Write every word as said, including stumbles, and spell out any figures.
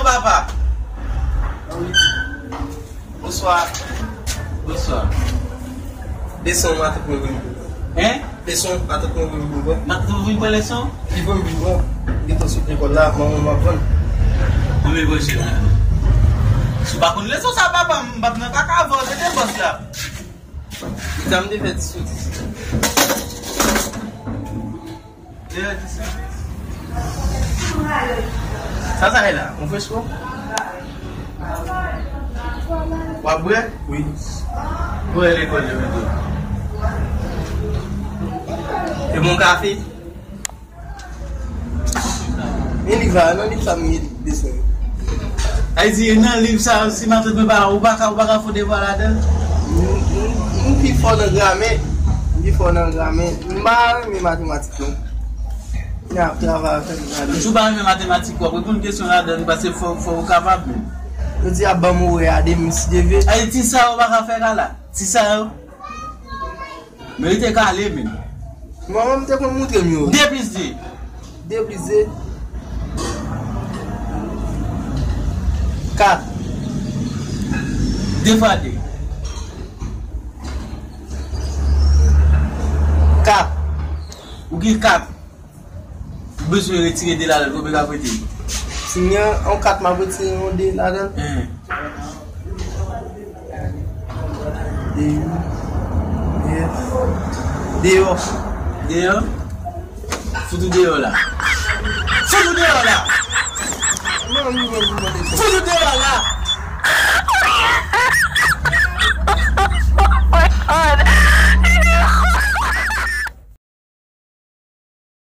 Papa. Bonswa. Bonswa. Desann, matant mwen vin pou mwen. Hein? Desann, matant mwen vin pou mwen. Matant mwen vin pran leson? Li vin pou mwen. Li te sot lekòl la, manman m ap vann. Konbyen pwofesè la? Si w pa konn leson sa, papa, m p ap nan kaka avè w, se te bòs la. Li ta m te fè ti soti. Sa sa ye la? Yon fresko? W ap bwè? Wi. Bwè lekòl yo mete. E bon kafe? Men liv la, nan liv sa m bezwen. Sa vle di, nan liv sa, si matant mwen pa la, ou pa ka, ou pa ka fè devwa ladan l? M, m, m pi fò nan gramè. M pi fò nan gramè. M pa renmen matematik, non. N ap travay avè m. Si w pa renmen matematik, w ap reponn kesyon ladan l, paske fò, fò w kapab menm. Yo di ap ban m orè a demen si Dye vle. Ay, ti sa yo pa ka fè la la. Ti sa yo. Merite kale, menm. Manman m te konn montre m yo. De plis de. De plis de. Kat. De fwa de. Kat. Ou gen kat. Ou bezwen retire de ladan l, konbyen k ap rete? Si m gen yon kat, m ap retire yon de ladan l. Hein. De, de, deyò. Deyò? Fout ou deyò la. Fout ou deyò la. Non, non, non, non, non. Fout ou deyò la.